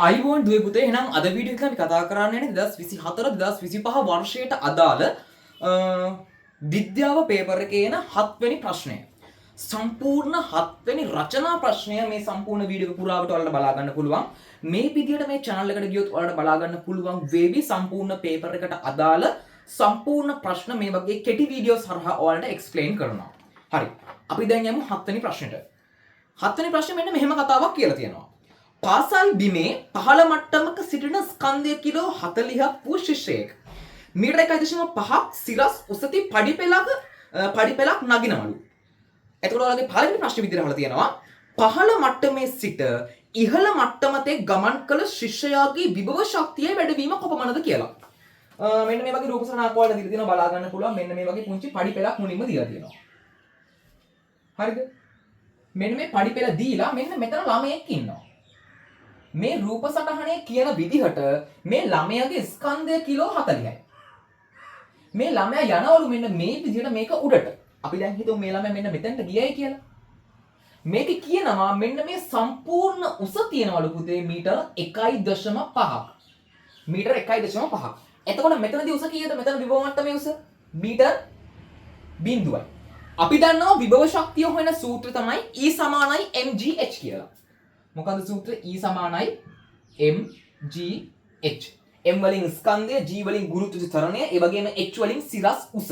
ආයුබෝවන් දුවේ පුතේ. එහෙනම් අද වීඩියෝ එකේ අපි කතා කරන්න යන්නේ 2024 2025 වර්ෂයට අදාළ විද්‍යාව පේපර් එකේ එන හත්වෙනි ප්‍රශ්නය. සම්පූර්ණ හත්වෙනි රචනා ප්‍රශ්නය මේ සම්පූර්ණ වීඩියෝ එක පුරාවට ඔයාලට බලා ගන්න පුළුවන්. මේ විදියට මේ channel එකට ගියොත් ඔයාලට බලා ගන්න පුළුවන් වේවි සම්පූර්ණ පේපර් එකට අදාළ සම්පූර්ණ ප්‍රශ්න මේ වගේ කෙටි වීඩියෝස් හරහා ඔයාලට එක්ස්ප්ලেইন කරනවා. හරි. අපි දැන් යමු හත්වෙනි ප්‍රශ්නෙට. හත්වෙනි ප්‍රශ්නේ මෙන්න මෙහෙම කතාවක් කියලා තියෙනවා. පාසල් බිමේ පහළ මට්ටමක සිටින ස්කන්ධය කිලෝ 40ක් වූ ශිෂ්‍යයෙක් මීටර 1.5ක් සිරස් උසති පඩි පෙළක් නගිනවලු. එතකොට ඔයාලගේ පළවෙනි ප්‍රශ්නේ විදිහට අහලා තියෙනවා, පහළ මට්ටමේ සිට ඉහළ මට්ටම තෙක් ගමන් කළ ශිෂ්‍යයාගේ විභව ශක්තිය වැඩිවීම කොපමණද කියලා. මෙන්න මේ වගේ රූප සටහනක් ඔයාලට දීලා තියෙනවා, බලා ගන්න පුළුවන්. මෙන්න මේ වගේ පුංචි පඩි පෙළක් මුලින්ම දීලා තියෙනවා. හරිද? මෙන්න මේ පඩි පෙළ දීලා මෙන්න මෙතන ළමයෙක් ඉන්නවා. මේ රූප සටහනේ කියන විදිහට මේ ළමයාගේ ස්කන්ධය කිලෝ 40යි. මේ ළමයා යනවලු මෙන්න මේ විදිහට මේක උඩට. අපි දැන් හිතමු මේ ළමයා මෙන්න මෙතනට ගියයි කියලා. මේක කියනවා මෙන්න මේ සම්පූර්ණ උස තියෙනවලු පුතේ මීටර 1.5ක්. මීටර 1.5ක්. එතකොට මෙතනදී උස කීයද? මෙතන විභව මට්ටමේ උස මීටර් බිංදුවයි. අපි දන්නවා විභව ශක්තිය හොයන සූත්‍රය තමයි E සමානයි mgh කියලා. මොකද්ද සූත්‍රය? E සමානයි mgh. M වලින් ස්කන්ධය, G වලින් ගුරුත්ව ත්වරණය, ඒ වගේම H වලින් සිරස් උස.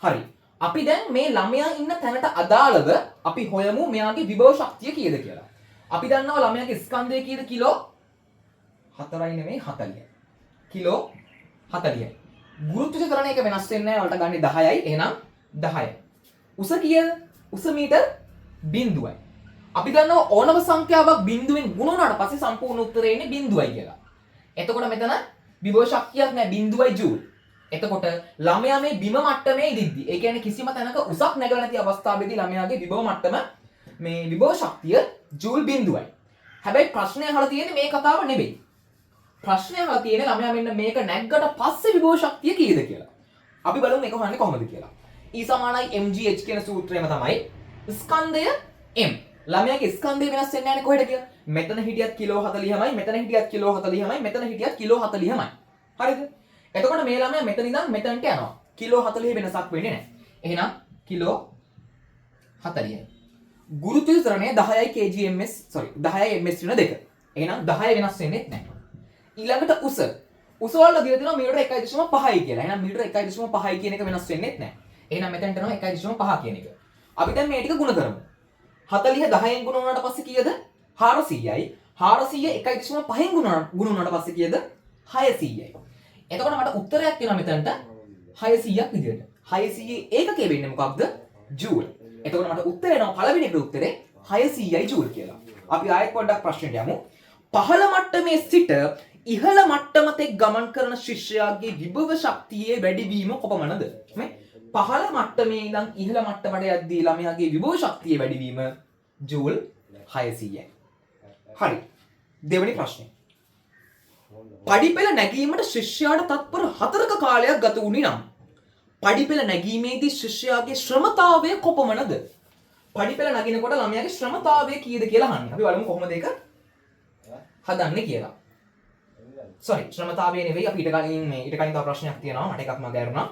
හරි. අපි දැන් මේ ළමයා ඉන්න තැනට අදාළව අපි හොයමු මෙයාගේ විභව ශක්තිය කීයද කියලා. අපි දන්නවා ළමයාගේ ස්කන්ධය කීයද? කිලෝ 4යි නෙමෙයි, 40යි. කිලෝ 40යි. ගුරුත්ව ත්වරණය එක වෙනස් වෙන්නේ නැහැ. ඔයාලට ගන්නේ 10යි. එහෙනම් 10යි. උස කීයද? උස මීටර් බිංදුවයි. අපි දන්නවා ඕනම සංඛ්‍යාවක් බිංදුවෙන් ගුණ වුණාට පස්සේ සම්පූර්ණ උත්තරේ එන්නේ බිංදුවයි කියලා. එතකොට මෙතන විභව ශක්තියක් නෑ, බිංදුවයි ජූල්. එතකොට ළමයා මේ බිම මට්ටමේ ඉඳිද්දි, ඒ කියන්නේ කිසිම තැනක උසක් නැගලා නැති අවස්ථාවේදී ළමයාගේ විභව මට්ටම, මේ විභව ශක්තිය ජූල් බිංදුවයි. හැබැයි ප්‍රශ්නය අහලා තියෙන්නේ මේ කතාව නෙවෙයි. ප්‍රශ්නය අහලා තියෙන්නේ ළමයා මෙන්න මේක නැග්ගට පස්සේ විභව ශක්තිය කීයද කියලා. අපි බලමු මේක හොයන්නේ කොහොමද කියලා. E සමානයි mgh කියන සූත්‍රයම තමයි. ස්කන්ධය m. ළමයාගේ ස්කන්ධය වෙනස් වෙන්නේ නැහැ කොහෙද කියලා. මෙතන හිටියත් කිලෝ 40මයි, මෙතන හිටියත් කිලෝ 40මයි, මෙතන හිටියත් කිලෝ 40මයි. හරිද? එතකොට මේ ළමයා මෙතන ඉඳන් මෙතනට යනවා. කිලෝ 40 වෙනසක් වෙන්නේ නැහැ. එහෙනම් කිලෝ 40යි. ගුරුත්ව ත්වරණය 10යි kgms, sorry, 10යි ms වෙන දෙක. එහෙනම් 10 වෙනස් වෙන්නේ නැහැ. ඊළඟට උස. උස වල දීලා තියෙනවා මීටර 1.5යි කියලා. එහෙනම් මීටර 1.5යි කියන එක වෙනස් වෙන්නේ නැහැ. එහෙනම් මෙතනට එනවා 1.5 කියන එක. අපි දැන් මේ ටික ගුණ කරමු. 40 10න් ගුණ වුණාට පස්සේ කීයද? 400යි. 400 1.5න් ගුණ වුණාට පස්සේ කීයද? 600යි. එතකොට මට උත්තරයක් එනවා මෙතනට 600ක් විදියට. 600 ඒකකය වෙන්නේ මොකක්ද? ජූල්. එතකොට මට උත්තර එනවා පළවෙනි එකට උත්තරේ 600යි ජූල් කියලා. අපි ආයෙත් පොඩ්ඩක් ප්‍රශ්නෙට යමු. පහළ මට්ටමේ සිට ඉහළ මට්ටම තෙක් ගමන් කරන ශිෂ්‍යයාගේ විභව ශක්තියේ වැඩිවීම කොපමණද? මේ පහළ මට්ටමේ ඉඳන් ඉහළ මට්ටමට යද්දී ළමයාගේ විභව ශක්තියේ වැඩිවීම ජූල් 600යි. හරි. දෙවෙනි ප්‍රශ්නේ. පඩිපෙළ නැගීමට ශිෂ්‍යයාට තත්පර 4ක කාලයක් ගත වුණේ නම් පඩිපෙළ නැගීමේදී ශිෂ්‍යයාගේ ශ්‍රමතාවය කොපමණද? පඩිපෙළ නගිනකොට ළමයාගේ ශ්‍රමතාවය කීයද කියලා අහන්නේ. අපි බලමු කොහොමද ඒක හදන්නේ කියලා. සෝරි, ශ්‍රමතාවය නෙවෙයි, අපි ඊට කලින් මේ ඊට කලින් තව ප්‍රශ්නයක් තියෙනවා. මට එකක් මග ඇරුණා.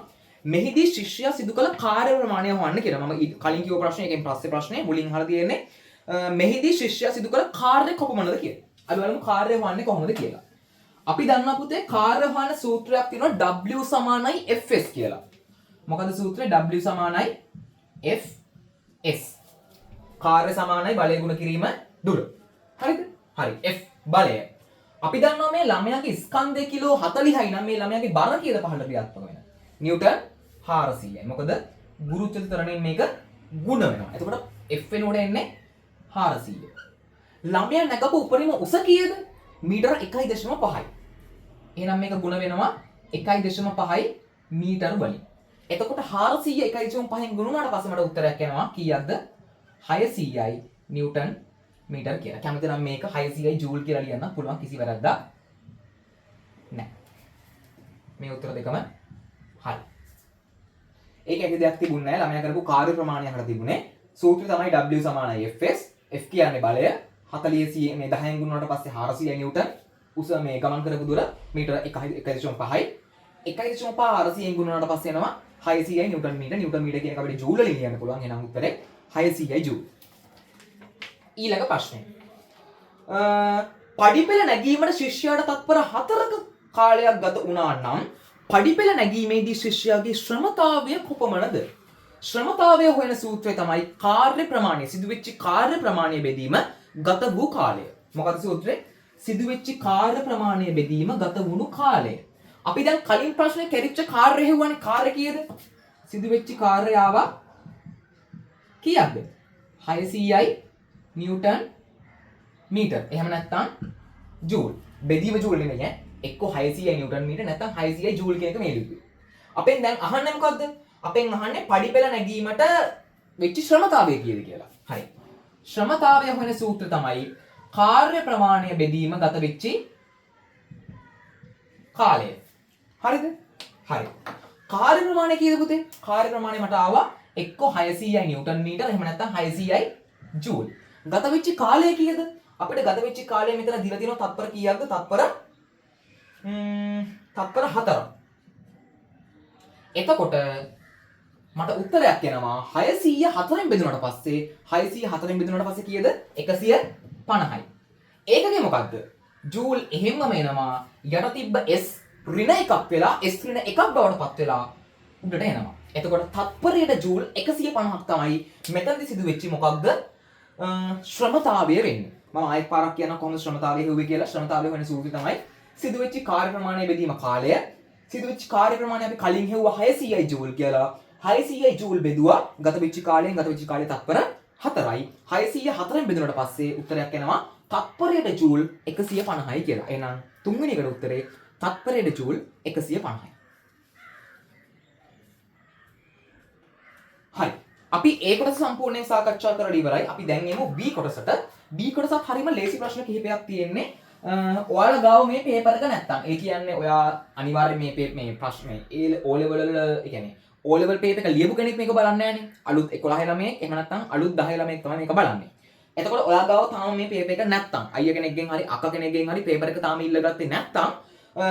මෙහිදී ශිෂ්‍යයා සිදු කළ කාර්ය ප්‍රමාණය හොයන්න කියලා. මම කලින් කිව්ව ප්‍රශ්නේ, ඒකෙන් පස්සේ ප්‍රශ්නේ මුලින් අහලා තියෙන්නේ මෙහිදී ශිෂ්‍යයා සිදු කළ කාර්ය කොපමණද කියලා. අපි බලමු කාර්ය හොයන්නේ කොහොමද කියලා. අපි දන්නවා පුතේ කාර්ය හොයන සූත්‍රයක් තියෙනවා W සමානයි Fs කියලා. මොකද සූත්‍රය? W සමානයි Fs. කාර්ය සමානයි බලය ගුණ කිරීම දුර. හරිද? හරි. F බලය. අපි දන්නවා මේ ළමයාගේ ස්කන්ධය කිලෝ 40යි නම් මේ ළමයාගේ බර කීයද පහළට ක්‍රියාත්මක වෙන? නිව්ටන් 400යි. මොකද ගුරුත්ව ත්වරණයෙන් මේක ගුණ වෙනවා. එතකොට F වෙනුවට එන්නේ 400. ළමයා නැගපු උපරිම උස කීයද? මීටර 1.5යි. එහෙනම් මේක ගුණ වෙනවා 1.5යි මීටර වලින්. එතකොට 400 1.5න් ගුණ වුණාට පස්සේ මට උත්තරයක් එනවා කීයක්ද? 600යි නිව්ටන් මීටර් කියලා. කැමති නම් මේක 600යි ජූල් කියලා ලියන්න පුළුවන්, කිසි වැරද්දක් නැහැ. මේ උත්තර දෙකම හරි. ඒක ඇති දෙයක් තිබුණේ නැහැ. ළමයා කරපු කාර්ය ප්‍රමාණය අහලා තිබුණේ. සූත්‍රය තමයි W සමානයි Fs. F කියන්නේ බලය. 40 මේ 10න් ගුණ වුණාට පස්සේ 400 නිව්ටන්. උස මේ ගමන් කරපු දුර මීටර 1.5යි. 1.5 400න් ගුණ වුණාට පස්සේ එනවා 600යි නිව්ටන් මීටර. නිව්ටන් මීටර කියන එක අපිට ජූල් වලින් ලියන්න පුළුවන්. එහෙනම් උත්තරේ 600යි ජූල්. ඊළඟ ප්‍රශ්නය. පඩිපෙළ නැගීමට ශිෂ්‍යයාට තත්පර 4ක කාලයක් ගත වුණා නම් පඩිපෙළ නැගීමේදී ශිෂ්‍යයාගේ ශ්‍රමතාවය කොපමණද? ශ්‍රමතාවය හොයන සූත්‍රය තමයි කාර්ය ප්‍රමාණය, සිදුවෙච්ච කාර්ය ප්‍රමාණය බෙදීම ගත වූ කාලය. මොකද සූත්‍රේ? සිදුවෙච්ච කාර්ය ප්‍රමාණය බෙදීම ගත වුණු කාලය. අපි දැන් කලින් ප්‍රශ්නේ කැරිච්ච කාර්ය හෙව්වනේ. කාර්ය කීයද? සිදුවෙච්ච කාර්ය ආවා කීයක්ද? 600යි නිව්ටන් මීටර්. එහෙම නැත්නම් ජූල්. බෙදීම ජූල් නෙමෙයි ඈ. එක්කෝ 600යි නිව්ටන් මීටර් නැත්නම් 600යි ජූල් කියන එක මේ ලිව්වේ. අපෙන් දැන් අහන්නේ මොකද්ද? අපෙන් අහන්නේ පඩිපෙළ නැගීමට වෙච්ච ශ්‍රමතාවය කීයද කියලා. හරි. ශ්‍රමතාවය හොයන සූත්‍ර තමයි කාර්ය ප්‍රමාණය බෙදීම ගත වෙච්ච කාලය. හරිද? හරි. කාර්ය ප්‍රමාණය කීයද පුතේ? කාර්ය ප්‍රමාණය මට ආවා එක්කෝ 600යි නිව්ටන් මීටර් එහෙම නැත්නම් 600යි ජූල්. ගත වෙච්ච කාලය කීයද? අපිට ගත වෙච්ච කාලය මෙතන දීලා තියෙනවා තත්පර කීයක්ද? තත්පර තත්පර 4. එතකොට මට උත්තරයක් එනවා 604න් බෙදුනට පස්සේ 604න් බෙදුනට පස්සේ කීයද? 150යි. ඒකගේ මොකද්ද? ජූල් එහෙම්මම එනවා. යට තිබ්බ S ඍණ එකක් වෙලා S ඍණ එකක් බවට පත් වෙලා උඩට එනවා. එතකොට තත්පරයට ජූල් 150ක් තමයි මෙතනදි සිදු වෙච්ච මොකක්ද? ශ්‍රමතාවය වෙන්නේ. මම ආයෙත් පාරක් කියන්නම් කොහොමද ශ්‍රමතාවය හෙව්වේ කියලා. ශ්‍රමතාවය හොයන සූත්‍රය තමයි සිදුවෙච්ච කාර්ය ප්‍රමාණය බෙදීම කාලය. සිදුවෙච්ච කාර්ය ප්‍රමාණය අපි කලින් හෙව්වා 600යි ජූල් කියලා. 600යි ජූල් බෙදුවා ගත වෙච්ච කාලයෙන්, ගත වෙච්ච කාලය තත්පර 4යි. 604න් බෙදුනට පස්සේ උත්තරයක් එනවා තත්පරයට ජූල් 150යි කියලා. එහෙනම් තුන්වෙනි එකට උත්තරේ තත්පරයට ජූල් 150යි. හරි. අපි ඒ කොටස සම්පූර්ණයෙන් සාකච්ඡා කරලා ඉවරයි. අපි දැන් එමු B කොටසට. B කොටසත් හරිම ලේසි ප්‍රශ්න කිහිපයක් තියෙන්නේ. ඔයාලා ගාව මේ පේපර් එක නැත්තම්, ඒ කියන්නේ ඔයා අනිවාර්යයෙන් මේ මේ ප්‍රශ්න මේ ඒ O level වල, ඒ කියන්නේ O level paper එක ලියපු කෙනෙක් මේක බලන්නේ නෑනේ. අලුත් 11 ළමයෙක් එහෙම නැත්තම් අලුත් 10 ළමයෙක් තමයි මේක බලන්නේ. එතකොට ඔයා ගාව තාම මේ පේපර් එක නැත්තම්, අයියා කෙනෙක්ගෙන් හරි අක්කා කෙනෙක්ගෙන් හරි පේපර් එක තාම ඉල්ලගත්තේ නැත්තම්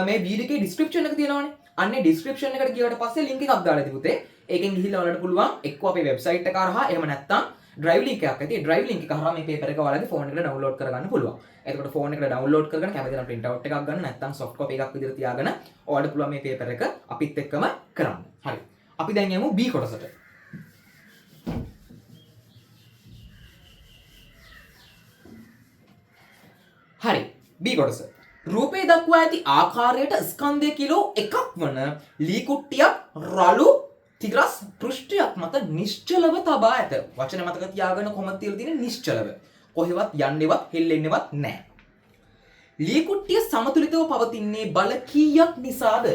මේ වීඩියෝ එකේ ඩිස්ක්‍රිප්ෂන් එක තියෙනවනේ. අන්නේ ඩිස්ක්‍රිප්ෂන් එකට ගියාට පස්සේ ලින්ක් එකක් දාලා ඇති පුතේ. ඒකෙන් ගිහිල්ලා ඔයාලට පුළුවන් එක්කෝ අපේ වෙබ්සයිට් එක හරහා එහෙම නැත්තම් ඩ්‍රයිව් ලින්ක් එකක් ඇති. ඒ ඩ්‍රයිව් ලින්ක් එක හරහා මේ පේපර් එක ඔයාලගේ ෆෝන් එකට ඩවුන්ලෝඩ් කරගන්න පුළුවන්. එතකොට ෆෝන් එකට ඩවුන්ලෝඩ් කරගෙන කැමති නම් ප්‍රින්ට් අවුට් එකක් ගන්න නැත්තම් සොෆ්ට් කොපි එකක් විදිහට තියාගෙන ඔයාලට පුළුවන් මේ පේපර් එක අපිත් එක්කම කරන්න. හරි. අපි දැන් යමු B කොටසට. හරි. B කොටස. රූපේ දක්වා ඇති ආකාරයට ස්කන්ධය කිලෝ එකක් වන ලී කුට්ටියක් රළු තිරස් පෘෂ්ඨයක් මත නිශ්චලව තබා ඇත. වචන මතක තියාගන්න කොහොමද තියලා තියෙන්නේ? නිශ්චලව. කොහෙවත් යන්නේවත් හෙල්ලෙන්නේවත් නැහැ. ලී කුට්ටිය සමතුලිතව පවතින්නේ බල කීයක් නිසාද?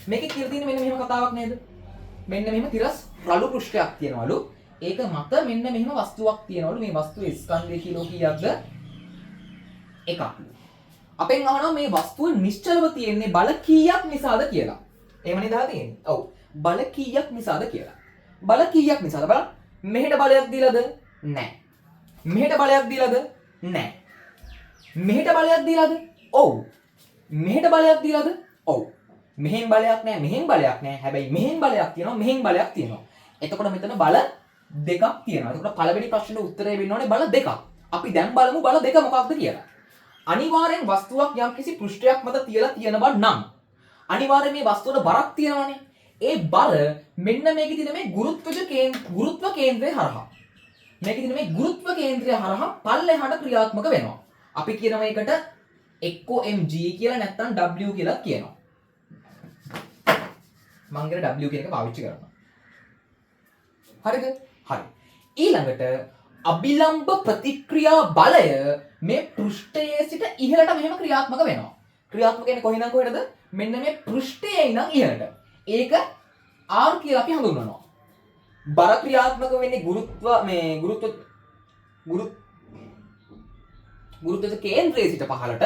මේකේ කියලා තියෙන්නේ මෙන්න මෙහෙම කතාවක් නේද? මෙන්න මෙහෙම තිරස් රළු පෘෂ්ඨයක් තියෙනවලු. ඒක මත මෙන්න මෙහෙම වස්තුවක් තියෙනවලු. මේ වස්තුවේ ස්කන්ධය කිලෝ කීයක්ද? එකක්. අපෙන් අහනවා මේ වස්තුව නිශ්චලව තියෙන්නේ බල කීයක් නිසාද කියලා. එහෙම නේද අහලා තියෙන්නේ? ඔව්. බල කීයක් නිසාද කියලා. බල කීයක් නිසාද බලන්න. මෙහෙට බලයක් දීලාද? නෑ. මෙහෙට බලයක් දීලාද? නෑ. මෙහෙට බලයක් දීලාද? ඔව්. මෙහෙට බලයක් දීලාද? ඔව්. මෙහෙන් බලයක් නෑ, මෙහෙන් බලයක් නෑ. හැබැයි මෙහෙන් බලයක් තියෙනවා, මෙහෙන් බලයක් තියෙනවා. එතකොට මෙතන බල දෙකක් තියෙනවා. එතකොට පළවෙනි ප්‍රශ්නෙට උත්තරේ වෙන්න ඕනේ බල දෙකක්. අපි දැන් බලමු බල දෙක මොකක්ද කියලා. අනිවාර්යෙන් වස්තුවක් යම්කිසි පෘෂ්ඨයක් මත තියලා තියෙනවා නම් අනිවාර්යෙන් මේ වස්තුවට බරක් තියෙනවානේ. ඒ බර මෙන්න මේකේ තියෙන මේ ගුරුත්ව කේන්ද්‍රය හරහා. මේකේ තියෙන මේ ගුරුත්ව කේන්ද්‍රය හරහා පල්ලෙහාට ක්‍රියාත්මක වෙනවා. අපි කියනවා ඒකට එක්කෝ mg කියලා නැත්නම් W කියලා කියනවා. මං කියන W කියන එක පාවිච්චි කරනවා. හරිද? හරි. ඊළඟට අභිලම්භ ප්‍රතික්‍රියා බලය මේ පෘෂ්ඨයේ සිට ඉහළට මෙහෙම ක්‍රියාත්මක වෙනවා. ක්‍රියාත්මක වෙන්නේ කොහෙන්ද කොහෙටද? මෙන්න මේ පෘෂ්ඨයේ ඉඳන් ඉහළට. ඒක R කියලා අපි හඳුන්වනවා. බර ක්‍රියාත්මක වෙන්නේ ගුරුත්ව මේ ගුරුත්ව ගුරු ගුරුත්ව කේන්ද්‍රයේ සිට පහළට.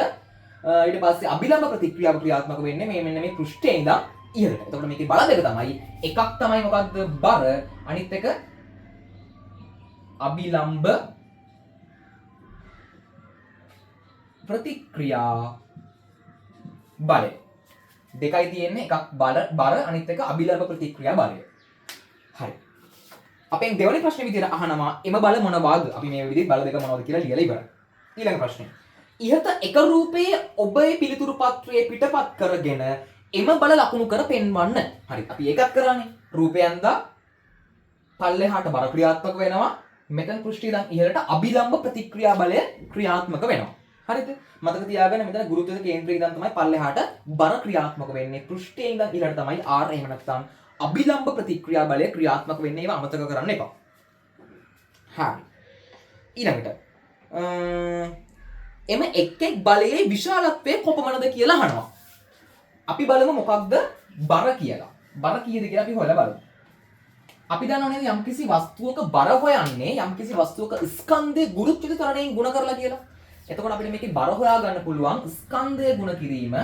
ඊට පස්සේ අභිලම්භ ප්‍රතික්‍රියාව ක්‍රියාත්මක වෙන්නේ මේ මෙන්න මේ පෘෂ්ඨයේ ඉඳන් ඉහළට. එතකොට මේකේ බල දෙක තමයි එකක් තමයි මොකද්ද බර, අනිත් එක අභිලම්භ ප්‍රතික්‍රියා බලය. දෙකයි තියෙන්නේ, එකක් බර අනිත් එක අභිලම්භ ප්‍රතික්‍රියා බලය. හරි. අපෙන් දෙවෙනි ප්‍රශ්නේ විදියට අහනවා එම බල මොනවාද? අපි මේ විදිහට බල දෙක මොනවද කියලා ලියලා ඉවරයි. ඊළඟ ප්‍රශ්නේ. ඉහත එක රූපයේ ඔබේ පිළිතුරු පත්‍රයේ පිටපත් කරගෙන එම බල ලකුණු කර පෙන්වන්න. හරි. අපි ඒකත් කරානේ. රූපය ඇඳා පල්ලෙහාට බර ක්‍රියාත්මක වෙනවා. මෙතන පෘෂ්ඨය ඉඳන් ඉහළට අභිලම්භ ප්‍රතික්‍රියා බලය ක්‍රියාත්මක වෙනවා. හරිද? මතක තියාගන්න මෙතන ගුරුත්ව කේන්ද්‍රය ඉඳන් තමයි පල්ලෙහාට බර ක්‍රියාත්මක වෙන්නේ. පෘෂ්ඨයේ ඉඳන් ඉහළට තමයි R එහෙම නැත්නම් අභිලම්භ ප්‍රතික්‍රියා බලය ක්‍රියාත්මක වෙන්නේ. ඒවා අමතක කරන්න එපා. හරි. ඊළඟට එම එක් එක් බලයේ විශාලත්වය කොපමණද කියලා අහනවා. අපි බලමු මොකක්ද බර කියලා. බර කීයද කියලා අපි හොයලා බලමු. අපි දන්නව නේද යම්කිසි වස්තුවක බර හොයන්නේ යම්කිසි වස්තුවක ස්කන්ධයේ ගුරුත්වයට තරණයෙන් ගුණ කරලා කියලා. එතකොට අපිට මේකේ බර හොයා ගන්න පුළුවන් ස්කන්ධය ගුණ කිරීම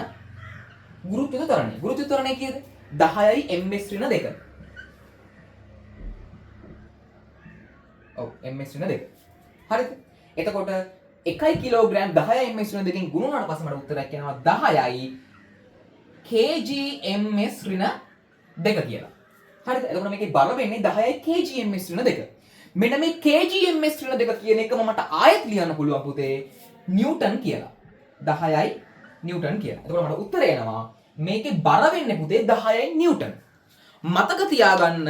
ගුරුත්වයට තරණය. ගුරුත්වයට තරණය කීයද? 10යි ms ඍණ 2. ඔව් ms ඍණ 2. හරිද? එතකොට 1 කිලෝග්‍රෑම් 10යි ms ඍණ 2කින් ගුණ වුණාට පස්සේ මට උත්තරයක් එනවා 10යි kg ms ඍණ 2 කියලා. හරිද? එතකොට මේකේ බර වෙන්නේ 10යි kg ms ඍණ 2. මෙන්න මේ kg ms ඍණ 2 කියන එකම මට ආයෙත් ලියන්න පුළුවන් පුතේ නිව්ටන් කියලා. 10යි නිව්ටන් කියලා. එතකොට මට උත්තරය එනවා මේකේ බර වෙන්නේ පුතේ 10යි නිව්ටන්. මතක තියාගන්න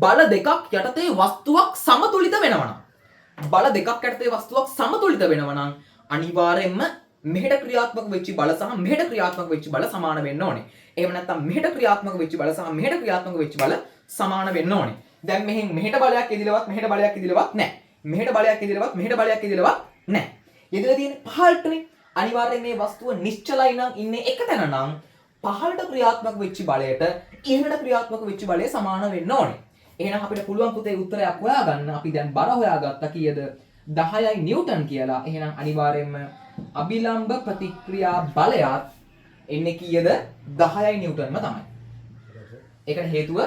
බල දෙකක් යටතේ වස්තුවක් සමතුලිත වෙනවා නම්, බල දෙකක් යටතේ වස්තුවක් සමතුලිත වෙනවා නම් අනිවාර්යයෙන්ම මෙහෙට ක්‍රියාත්මක වෙච්ච බල සහ මෙහෙට ක්‍රියාත්මක වෙච්ච බල සමාන වෙන්න ඕනේ. එහෙම නැත්නම් මෙහෙට ක්‍රියාත්මක වෙච්ච බල සහ මෙහෙට ක්‍රියාත්මක වෙච්ච බල සමාන වෙන්න ඕනේ. දැන් මෙහෙන් මෙහෙට බලයක් ඉදිලවත් මෙහෙට බලයක් ඉදිලවත් නැහැ. මෙහෙට බලයක් ඉදිලවත් මෙහෙට බලයක් ඉදිලවත් නැහැ. යෙදලා තියෙන්නේ පහළටනේ. අනිවාර්යයෙන් මේ වස්තුව නිශ්චලයි නම් ඉන්නේ එක තැන නම් පහළට ක්‍රියාත්මක වෙච්ච බලයට ඉහළට ක්‍රියාත්මක වෙච්ච බලය සමාන වෙන්න ඕනේ. එහෙනම් අපිට පුළුවන් පුතේ උත්තරයක් හොයාගන්න. අපි දැන් බර හොයාගත්තා කීයද? 10යි නිව්ටන් කියලා. එහෙනම් අනිවාර්යයෙන්ම අභිලම්භ ප්‍රතික්‍රියා බලයත් එන්නේ කීයද? 10යි නිව්ටන්ම තමයි. ඒකට හේතුව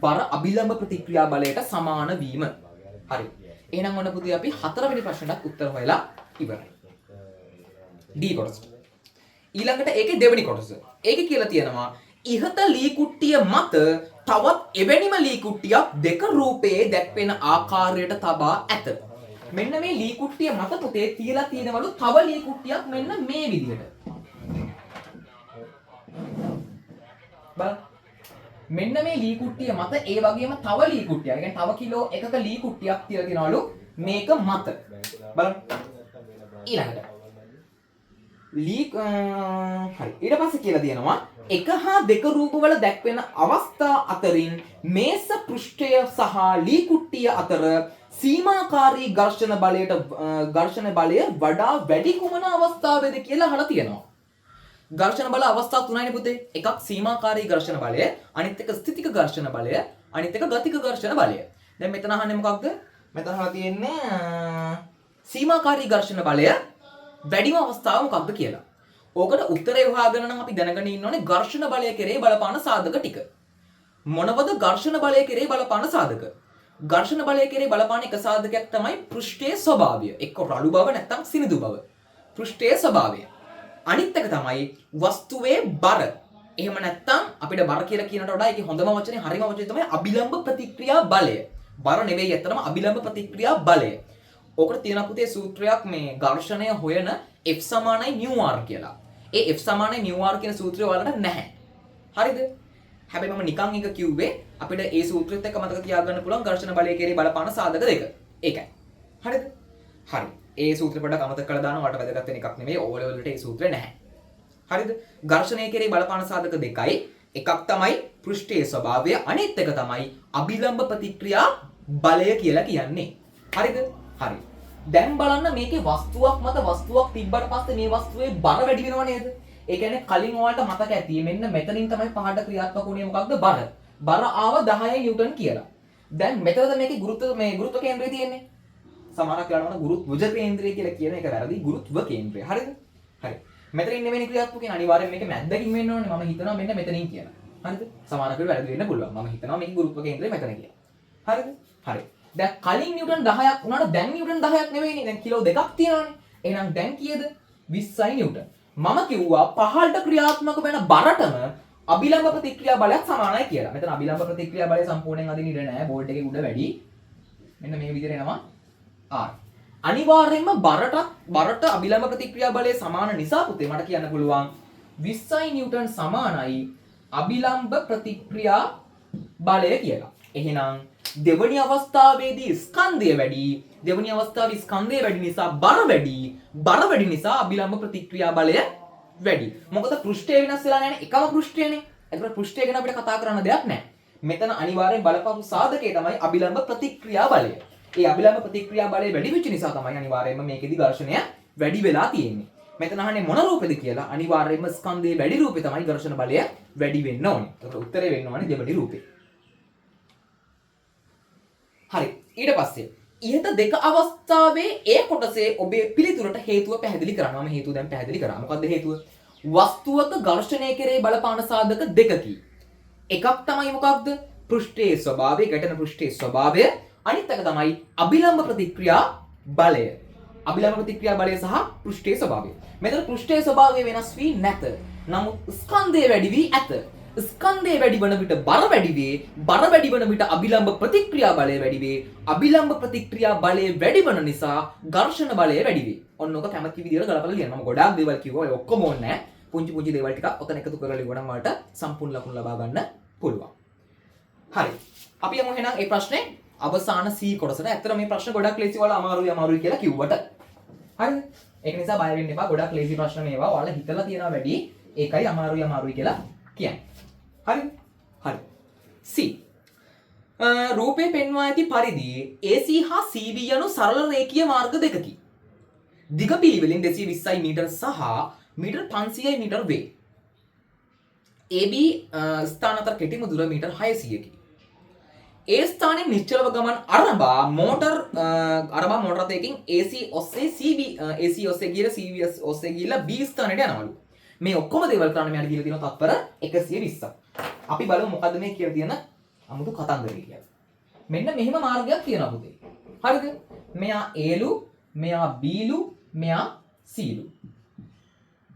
බර අභිලම්භ ප්‍රතික්‍රියා බලයට සමාන වීම. හරි. එහෙනම් ඔන්න පුතේ අපි හතරවෙනි ප්‍රශ්නටත් උත්තර හොයලා ඉවරයි. D කොටසට. ඊළඟට ඒකේ දෙවෙනි කොටස. ඒකේ කියලා තියෙනවා ඉහත ලී කුට්ටිය මත තවත් එවැනිම ලී කුට්ටියක් දෙක රූපයේ දැක්වෙන ආකාරයට තබා ඇත. මෙන්න මේ ලී කුට්ටිය මත පුතේ තියලා තියෙනවලු තව ලී කුට්ටියක් මෙන්න මේ විදිහට. බලන්න. මෙන්න මේ ලී කුට්ටිය මත ඒ වගේම තව ලී කුට්ටියක්. ඒ කියන්නේ තව කිලෝ එකක ලී කුට්ටියක් තියලා තියෙනවලු මේක මත. බලන්න. ඊළඟට ලී හරි. ඊට පස්සේ කියලා තියෙනවා එක හා දෙක රූපවල දැක්වෙන අවස්ථා අතරින් මේස පෘෂ්ඨය සහ ලී කුට්ටිය අතර සීමාකාරී ඝර්ෂණ බලයට ඝර්ෂණ බලය වඩා වැඩි කුමන අවස්ථාවේද කියලා අහලා තියෙනවා. ඝර්ෂණ බල අවස්ථා තුනයිනේ පුතේ. එකක් සීමාකාරී ඝර්ෂණ බලය, අනිත් එක ස්ථිතික ඝර්ෂණ බලය, අනිත් එක ගතික ඝර්ෂණ බලය. දැන් මෙතන අහන්නේ මොකක්ද? මෙතන අහලා තියෙන්නේ සීමාකාරී ඝර්ෂණ බලය වැඩිම අවස්ථාව මොකක්ද කියලා. ඕකට උත්තරේ හොයාගෙන නම් අපි දැනගෙන ඉන්න ඕනේ ඝර්ෂණ බලය කෙරෙහි බලපාන සාධක ටික. මොනවද ඝර්ෂණ බලය කෙරෙහි බලපාන සාධක? ඝර්ෂණ බලය කෙරෙහි බලපාන එක සාධකයක් තමයි පෘෂ්ඨයේ ස්වභාවය. එක්ක රළු බව නැත්නම් සිනිඳු බව. පෘෂ්ඨයේ ස්වභාවය. අනිත් එක තමයි වස්තුවේ බර. එහෙම නැත්නම් අපිට බර කියලා කියනට වඩා ඒකේ හොඳම වචනේ හරිම වචනේ තමයි අභිලම්භ ප්‍රතික්‍රියා බලය. බර නෙවෙයි ඇත්තටම අභිලම්භ ප්‍රතික්‍රියා බලය. ඕකට තියෙන පුතේ සූත්‍රයක් මේ ඝර්ෂණය හොයන F සමානයි μ r කියලා. ඒ F සමානයි μ r කියන සූත්‍රය ඔයාලට නැහැ. හරිද? හැබැයි මම නිකන් එක කිව්වේ අපිට ඒ සූත්‍රෙත් එක්ක මතක තියාගන්න පුළුවන් ඝර්ෂණ බලය කෙරෙහි බලපාන සාධක දෙක. ඒකයි. හරිද? හරි. ඒ සූත්‍රය පොඩ්ඩක් අමතක කරලා දාන්න ඔයාලට වැදගත් වෙන එකක් නෙමෙයි. ඕ ලෙවල් වලට ඒ සූත්‍රය නැහැ. හරිද? ඝර්ෂණය කෙරෙහි බලපාන සාධක දෙකයි. එකක් තමයි පෘෂ්ඨයේ ස්වභාවය, අනිත් එක තමයි අභිලම්භ ප්‍රතික්‍රියා බලය කියලා කියන්නේ. හරිද? හරි. දැන් බලන්න මේකේ වස්තුවක් මත වස්තුවක් තිබ්බට පස්සේ මේ වස්තුවේ බර වැඩි වෙනව නේද? ඒ කියන්නේ කලින් ඔයාලට මතක ඇති මෙන්න මෙතනින් තමයි පහට ක්‍රියාත්මක වුණේ මොකක්ද? බර. බර ආව 10 නිව්ටන් කියලා. දැන් මෙතනද මේකේ ගුරුත්ව මේ ගුරුත්ව කේන්ද්‍රය තියෙන්නේ. සමහරක් වෙලාවට ගුරුත්වජ කේන්ද්‍රය කියලා කියන එක වැරදි. ගුරුත්ව කේන්ද්‍රය. හරිද? හරි. මෙතනින් නෙමෙයි ක්‍රියාත්මක වෙන්නේ. අනිවාර්යෙන් මේක මැද්දකින් වෙන්න ඕනේ. මම හිතනවා මෙන්න මෙතනින් කියලා. හරිද? සමහරක් වෙලාවට වැරදි වෙන්න පුළුවන්. මම හිතනවා මේකේ ගුරුත්ව කේන්ද්‍රය මෙතන කියලා. හරිද? හරි. දැන් කලින් නිව්ටන් 10ක් වුණාට දැන් නිව්ටන් 10ක් නෙවෙයිනේ. දැන් කිලෝ දෙකක් තියෙනවානේ. එහෙනම් දැන් කීයද? 20යි නිව්ටන්. මම කිව්වා පහළට ක්‍රියාත්මක වෙන බරටම අභිලම්භ ප්‍රතික්‍රියා බලයක් සමානයි කියලා. මෙතන අභිලම්භ ප්‍රතික්‍රියා බලය සම්පූර්ණයෙන් අදින්න ඉඩ නෑ. බෝඩ් එකේ උඩ වැඩි. මෙන්න මේ විදිහට එනවා R. අනිවාර්යයෙන්ම බරට අභිලම්භ ප්‍රතික්‍රියා බලය සමාන නිසා පුතේ මට කියන්න පුළුවන් 20 නිව්ටන් සමානයි අභිලම්භ ප්‍රතික්‍රියා බලය කියලා. එහෙනම් දෙවනි අවස්ථාවේදී ස්කන්ධය වැඩි. දෙවනි අවස්ථාවේ ස්කන්ධය වැඩි නිසා බර වැඩි. බර වැඩි නිසා අභිලම්භ ප්‍රතික්‍රියා බලය වැඩි. මොකද පෘෂ්ඨය වෙනස් වෙලා නැහැනේ. එකම පෘෂ්ඨයනේ. එතකොට පෘෂ්ඨය ගැන අපිට කතා කරන්න දෙයක් නැහැ. මෙතන අනිවාර්යෙන් බලපං සාධකය තමයි අභිලම්භ ප්‍රතික්‍රියා බලය. ඒ අභිලම්භ ප්‍රතික්‍රියා බලය වැඩි වෙච්ච නිසා තමයි අනිවාර්යයෙන්ම මේකෙදි ඝර්ෂණය වැඩි වෙලා තියෙන්නේ. මෙතන අහන්නේ මොන රූපෙද කියලා. අනිවාර්යයෙන්ම ස්කන්ධයේ වැඩි රූපේ තමයි ඝර්ෂණ බලය වැඩි වෙන්න ඕනේ. එතකොට උත්තරේ වෙන්න ඕනේ දෙවෙනි රූපේ. හරි. ඊට පස්සේ ඉහත දෙක අවස්ථාවේ ඒ කොටසේ ඔබේ පිළිතුරට හේතුව පැහැදිලි කරන්න. මම හේතුව දැන් පැහැදිලි කරා. මොකද්ද හේතුව? වස්තුවක ඝර්ෂණය කෙරෙහි බලපාන සාධක දෙකකි. එකක් තමයි මොකක්ද? පෘෂ්ඨයේ ස්වභාවය, ගැටෙන පෘෂ්ඨයේ ස්වභාවය. අනිත් එක තමයි අභිලම්භ ප්‍රතික්‍රියා බලය. අභිලම්භ ප්‍රතික්‍රියා බලය සහ පෘෂ්ඨයේ ස්වභාවය. මෙතන පෘෂ්ඨයේ ස්වභාවය වෙනස් වී නැත. නමුත් ස්කන්ධය වැඩි වී ඇත. ස්කන්ධය වැඩි වන විට බර වැඩි වේ. බර වැඩි වන විට අභිලම්භ ප්‍රතික්‍රියා බලය වැඩි වේ. අභිලම්භ ප්‍රතික්‍රියා බලය වැඩි වන නිසා ඝර්ෂණ බලය වැඩි වේ. ඔන්න ඔක කැමති විදියට ගලපලා ලියන්න. මම ගොඩාක් දේවල් කිව්වා. ඔය ඔක්කොම ඕනේ නෑ. පුංචි පුංචි දේවල් ටිකක් ඔතන එකතු කරලා ලිව්වනම් ඔයාලට සම්පූර්ණ ලකුණු ලබා ගන්න පුළුවන්. හරි. අපි යමු එහෙනම් ඒ ප්‍රශ්නේ අවසාන C කොටසට. ඇත්තට මේ ප්‍රශ්න ගොඩක් ලේසි ඔයාලා අමාරුයි අමාරුයි කියලා කිව්වට. හරිද? ඒක නිසා බය වෙන්න එපා. ගොඩක් ලේසි ප්‍රශ්න මේවා. ඔයාලා හිතලා තියනවා වැඩි. ඒකයි අමාරුයි අමාරුයි කියලා කියන්නේ. හරිද? හරි. C. රූපේ පෙන්වා ඇති පරිදි AC හා CV යනු සරල රේඛීය මාර්ග දෙකකි. දිග පිළිවෙලින් 220යි මීටර් සහ මීටර් 500යි මීටර් වේ. AB ස්ථාන අතර කෙටිම දුර මීටර් 600කි. ඒ ස්ථානයෙන් නිශ්චලව ගමන් අරඹා මෝටර් අරඹා මෝටර රථයකින් AC ඔස්සේ CB AC ඔස්සේ ගිහලා CV ඔස්සේ ගිහලා B ස්ථානයට යනවලු. මේ ඔක්කොම දේවල් කරන්න මෙයාට දීලා තියෙනවා තත්පර 120ක්. අපි බලමු මොකද්ද මේ කියලා තියෙන අමුතු කතන්දරේ කියලා. මෙන්න මෙහෙම මාර්ගයක් තියෙනවා පුතේ. හරිද? මෙයා A ලු, මෙයා B ලු, මෙයා C ලු.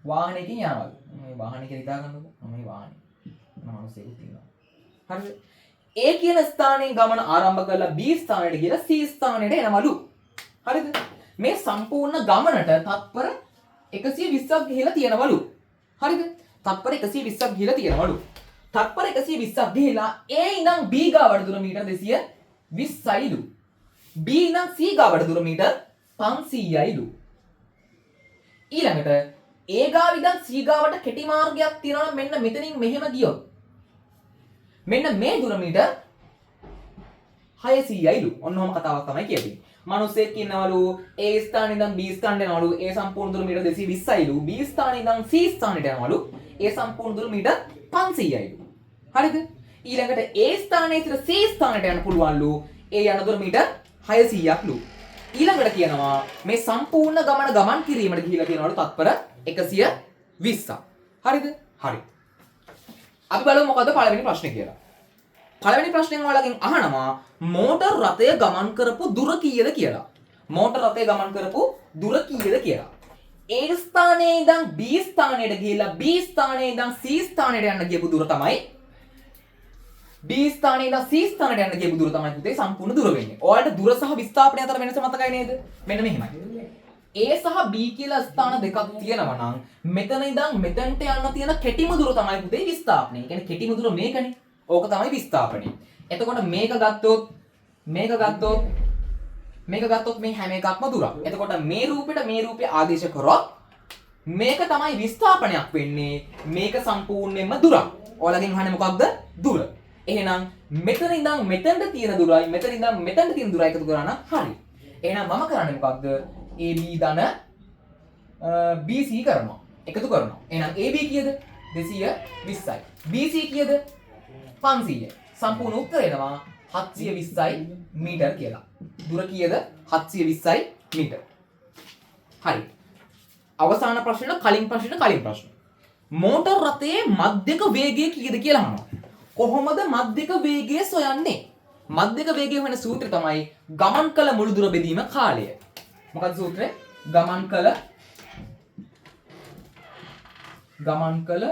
වාහනයකින් යනවලු. මේ වාහනේ කියලා හිතා ගන්නකෝ. මම මේ වාහනේ. මම මිනිස්සෙකුත් ඉන්නවා. හරිද? A කියන ස්ථානයෙන් ගමන ආරම්භ කරලා B ස්ථානයට ගිහලා C ස්ථානයට එනවලු. හරිද? මේ සම්පූර්ණ ගමනට තත්පර 120ක් ගිහිලා තියෙනවලු. හරිද? තත්පර 120ක් ගිහිලා තියෙනවලු. තත්පර 120ක් ගිහිලා A ඉඳන් B ගාවට දුර මීටර් 220යිලු. B ඉඳන් C ගාවට දුර මීටර් 500යිලු. ඊළඟට A ගාව ඉඳන් C ගාවට කෙටි මාර්ගයක් තියෙනවා නම් මෙන්න මෙතනින් මෙහෙම ගියොත් මෙන්න මේ දුර මීටර් 600යිලු. ඔන්න ඔහොම කතාවක් තමයි කියන්නේ. මිනිස්සෙක් ඉන්නවලු A ස්ථානේ ඉඳන් B ස්ථානට යනවලු. ඒ සම්පූර්ණ දුර මීටර් 220යිලු. B ස්ථානේ ඉඳන් C ස්ථානට යනවලු. ඒ සම්පූර්ණ දුර මීටර් 500යිලු. හරිද? ඊළඟට A ස්ථානයේ සිට C ස්ථානට යන්න පුළුවන්ලු. ඒ යන දුර මීටර් 600ක්ලු. ඊළඟට කියනවා මේ සම්පූර්ණ ගමන ගමන් කිරීමට ගිහිලා තියෙනවලු තත්පර 120ක්. හරිද? හරි. අපි බලමු මොකද්ද පළවෙනි ප්‍රශ්නේ කියලා. පළවෙනි ප්‍රශ්නෙන් ඔයාලගෙන් අහනවා මෝටර් රථය ගමන් කරපු දුර කීයද කියලා. මෝටර් රථය ගමන් කරපු දුර කීයද කියලා. A ස්ථානයේ ඉඳන් B ස්ථානයට ගිහිල්ලා B ස්ථානයේ ඉඳන් C ස්ථානයට යන්න ගියපු දුර තමයි B ස්ථානයේ ඉඳන් C ස්ථානයට යන්න ගියපු දුර තමයි පුතේ සම්පූර්ණ දුර වෙන්නේ. ඔයාලට දුර සහ විස්ථාපනය අතර වෙනස මතකයි නේද? මෙන්න මෙහෙමයි. A සහ B කියලා ස්ථාන දෙකක් තියෙනවා නම් මෙතන ඉඳන් මෙතනට යන්න තියෙන කෙටිම දුර තමයි පුතේ විස්ථාපනය. ඒ කියන්නේ කෙටිම දුර මේකනේ. ඕක තමයි විස්ථාපනය. එතකොට මේක ගත්තොත් මේ හැම එකක්ම දුරක්. එතකොට මේ රූපෙට මේ රූපේ ආදේශ කරොත් මේක තමයි විස්ථාපනයක් වෙන්නේ. මේක සම්පූර්ණයෙන්ම දුරක්. ඔයාලගෙන් අහන්නේ මොකක්ද? දුර. එහෙනම් මෙතන ඉඳන් මෙතනට තියෙන දුරයි මෙතන ඉඳන් මෙතනට තියෙන දුරයි එකතු කරා නම් හරි. එහෙනම් මම කරන්නේ මොකක්ද? AB ධන BC කරනවා. එකතු කරනවා. එහෙනම් AB කීයද? 220යි. BC කීයද? 500යි. සම්පූර්ණ උත්තරය එනවා 720යි මීටර් කියලා. දුර කීයද? 720යි මීටර්. හරි. අවසාන ප්‍රශ්නෙට කලින් ප්‍රශ්නෙට කලින් ප්‍රශ්න. මෝටර් රථයේ මධ්‍යක වේගය කීයද කියලා අහනවා. කොහොමද මධ්‍යක වේගය සොයන්නේ? මධ්‍යක වේගය හොයන සූත්‍රය තමයි ගමන් කළ මුළු දුර බෙදීම කාලය. මොකද්ද සූත්‍රය? ගමන් කළ ගමන් කළ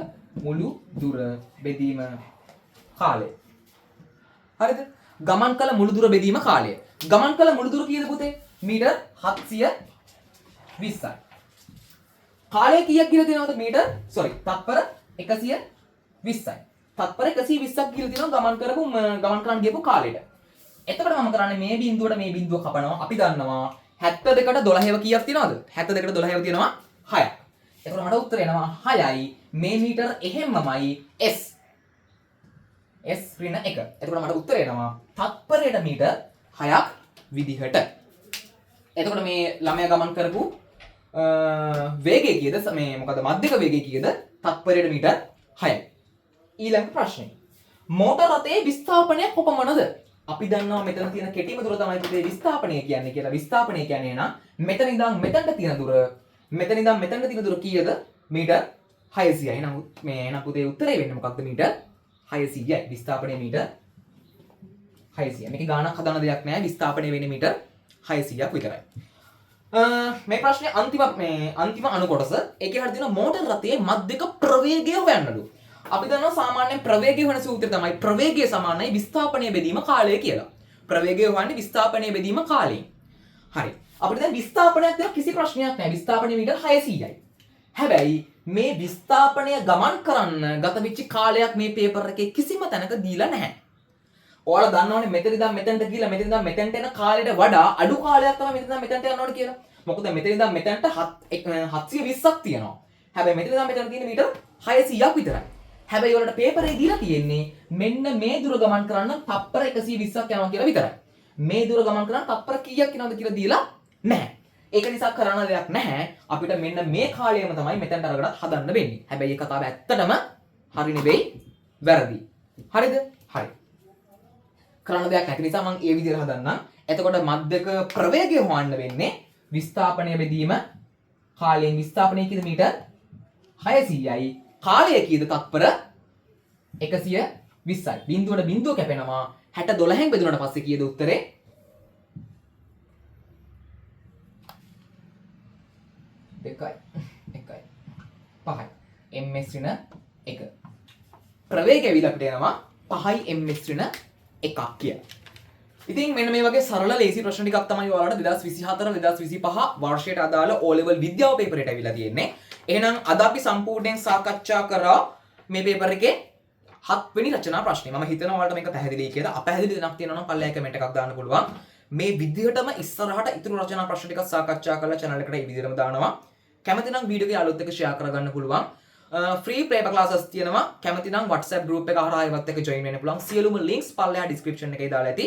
මුළු දුර බෙදීම කාලය. හරිද? ගමන් කළ මුළු දුර බෙදීම කාලය. ගමන් කළ මුළු දුර කීයද පුතේ? මීටර් 720යි. කාලය කීයක් කියලා තියෙනවද? Metre sorry තත්පර 120යි. තත්පර 120ක් කියලා තියෙනවා ගමන් කරපු ගමන් කරන්න ගියපු කාලෙට. එතකොට මම කරන්නේ මේ බිඳුවට මේ බිඳුව කපනවා. අපි දන්නවා 72ට 12 කීයක් තියෙනවද? 72ට 12 තියෙනවා 6ක්. එතකොට මට උත්තර එනවා 6යි මේ මීටර් එහෙම්මමයි S S ඍණ 1. එතකොට මට උත්තර එනවා තත්පරයට මීටර් 6ක් විදිහට. එතකොට මේ ළමයා ගමන් කරපු වේගය කීයද? මේ මොකද මධ්‍යක වේගය කීයද? තත්පරයට මීටර් 6යි. ඊළඟ ප්‍රශ්නේ. මෝටර් රථයේ විස්ථාපනය කොපමණද? අපි දන්නවා මෙතන තියෙන කෙටිම දුර තමයි පුතේ විස්ථාපනය කියන්නේ කියලා. විස්ථාපනය කියන්නේ නම් මෙතන ඉඳන් මෙතනට තියෙන දුර, මෙතන ඉඳන් මෙතනට තියෙන දුර කීයද? මීටර් 600යි. එහෙනම් මේ එහෙනම් පුතේ උත්තරේ වෙන්නේ මොකක්ද? මීටර් 600යි. විස්ථාපනය මීටර් 600යි. මේකේ ගාණක් හදන දෙයක් නෑ. විස්ථාපනය වෙන්නේ මීටර් 600ක් විතරයි. මේ ප්‍රශ්නේ අන්තිම අනු කොටස. ඒකේ හරිය තියෙනවා මෝටර් රථයේ මධ්‍යක ප්‍රවේගය හොයන්නලු. අපි දන්නවා සාමාන්‍යයෙන් ප්‍රවේගය හොයන සූත්‍රය තමයි ප්‍රවේගය සමානයි විස්ථාපනය බෙදීම කාලය කියලා. ප්‍රවේගය හොයන්නේ විස්ථාපනය බෙදීම කාලයෙන්. හරි. අපිට දැන් විස්ථාපනයක් දෙන කිසි ප්‍රශ්නයක් නෑ. විස්ථාපනය මීටර් 600යි. හැබැයි මේ විස්ථාපනය ගමන් කරන්න ගත වෙච්ච කාලයක් මේ පේපර් එකේ කිසිම තැනක දීලා නැහැ. ඔයාලා දන්නවනේ මෙතන ඉඳන් මෙතනට ගිහලා මෙතන ඉඳන් මෙතනට එන කාලයට වඩා අඩු කාලයක් තමයි මෙතන ඉඳන් මෙතනට යන්න ඕනේ කියලා. මොකද මෙතන ඉඳන් මෙතනට 720ක් තියෙනවා. හැබැයි මෙතන ඉඳන් මෙතන තියෙන මීටර් 600ක් විතරයි. හැබැයි ඔයාලට පේපරේ දීලා තියෙන්නේ මෙන්න මේ දුර ගමන් කරන්න තප්පර 120ක් යනවා කියලා විතරයි. මේ දුර ගමන් කරන්න තප්පර කීයක් යනවද කියලා දීලා නැහැ. ඒක නිසා කරන්න දෙයක් නැහැ. අපිට මෙන්න මේ කාලයම තමයි මෙතනට අරගෙන හදන්න වෙන්නේ. හැබැයි ඒ කතාව ඇත්තටම හරි නෙවෙයි, වැරදි. හරිද? හරි. කරන්න දෙයක් නැති නිසා මං ඒ විදිහට හදන්නම්. එතකොට මධ්‍යක ප්‍රවේගය හොයන්න වෙන්නේ විස්ථාපනය බෙදීම කාලයෙන්. විස්ථාපනය කීයද? මීටර් 600යි. කාලය කීයද? තත්පර 120යි. බිඳුවට බිඳුව කැපෙනවා. 60 12න් බෙදුනට පස්සේ කීයද උත්තරේ? 2 1 5 ms ඍණ 1. ප්‍රවේගය ඇවිල්ලා අපිට එනවා 5 ms ඍණ 1ක් කියලා. ඉතින් මෙන්න මේ වගේ සරල ලේසි ප්‍රශ්න ටිකක් තමයි ඔයාලට 2024 2025 වර්ෂයට අදාළ O level විද්‍යාව පේපරේට ඇවිල්ලා තියෙන්නේ. එහෙනම් අද අපි සම්පූර්ණයෙන් සාකච්ඡා කරා මේ පේපර් එකේ 7 වෙනි රචනා ප්‍රශ්නේ. මම හිතනවා ඔයාලට මේක පැහැදිලි කියලා. අපැහැදිලි දෙයක් තියෙනවා නම් පල්ලෙහා කමෙන්ට් එකක් දාන්න පුළුවන්. මේ විදිහටම ඉස්සරහට ඉතුරු රචනා ප්‍රශ්න ටිකක් සාකච්ඡා කරලා channel එකට මේ විදිහටම දානවා. කැමති නම් වීඩියෝ එක යාළුවොත් එක්ක ෂෙයා කරගන්න පුළුවන්. ෆ්‍රී පේපර් ක්ලාසස් තියෙනවා. කැමති නම් WhatsApp group එක හරහා ඒවත් එක්ක join වෙන්න පුළුවන්. සියලුම links පල්ලෙහා description එකේ දාලා ඇති.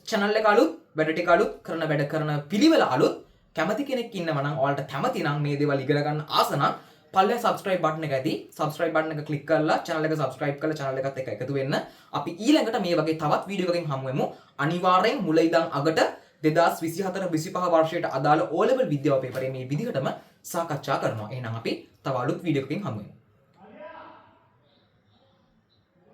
Channel එක අලුත්, වැඩ ටික අලුත්, කරන වැඩ කරන පිළිවෙල අලුත්. කැමති කෙනෙක් ඉන්නවා නම්, ඔයාලට කැමති නම්, මේ දේවල් ඉගෙන ගන්න ආස නම් පල්ලෙහා subscribe button එක ඇති. Subscribe button එක click කරලා channel එක subscribe කරලා channel එකත් එක්ක එකතු වෙන්න. අපි ඊළඟට මේ වගේ තවත් වීඩියෝ එකකින් හමු වෙමු. අනිවාර්යෙන් මුල ඉඳන් අගට 2024 25 වර්ෂයට අදාළ O level විද්‍යාව පේපරේ මේ විදිහටම සාකච්ඡා කරනවා. එහෙනම් අපි තව අලුත් වීඩියෝ එකකින් හමු වෙමු.